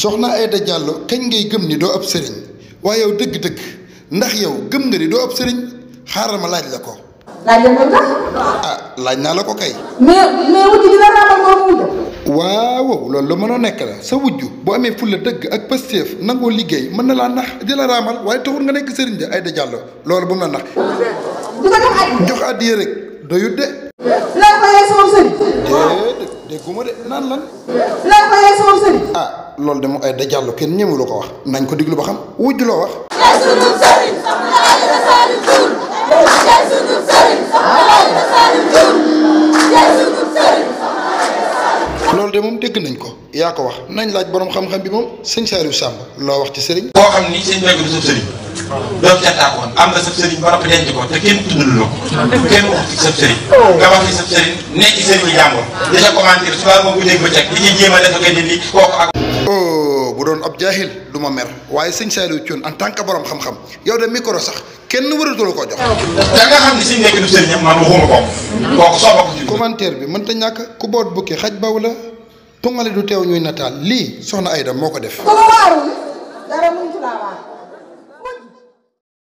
soxna Aïda Diallo kañ ngay gëm ni doo ab sëriñ waaye yow dëgg-dëgg ndax yow gëm nga ni doo ab sëriñ xaaral ma laaj la ko. laaj la mooy tax. ah laaj naa la ko kay. mais wujj dina raamal moom wujj. waaw loolu la mënoo nekk la sa wujj boo amee fulla dëgg ak pësteef nangoo liggéey mën na laa nax di la raamal waaye taxul nga nekk sëriñ de Aïda Diallo loolu bu mu la nax. di ko jox addiya. jox addiya rek doyut de. laa ko yaay sama sëriñ. déedéet dégguma de naan lan. laa ko yaay sama sëriñ. ah loolu de mu Aïda Diallo kenn ñëwu la ko wax nañ ko diglu ba xam wujj loo wax. loolu de moom dégg nañ ko yaa ko wax nañ laaj borom xam-xam bi moom sëñ Saliou Samb loo wax ci sëriñ. koo xam ni sëñ Mbacke du sab sëriñ doo cantaakoon am nga sab sëriñ ba noppi denc ko te kenn tuddul la ko kenn waxu ci sab sëriñ nga wax ci sab sëriñ nekk ci sëriñ yi jàmbur di sa commentaire suba moom bu dégg ba teg di ci jéem a def ak nit ñi kooku ak. oh bu doon ab jaahil du ma mer waaye sëñ Saliou Thioune en tant que borom xam-xam yow de micro sax kenn waratul ko jox. da nga xam ni sëñ Mbacke du sëriñam man waxuma ko kooku soo bokk ci. commentaire bi mënta ñàkk ku boot bukki xaj baw la tungale du teew ñuy nataal lii soxna Aïda moo ko def. ko waarul dara mënut laa waar.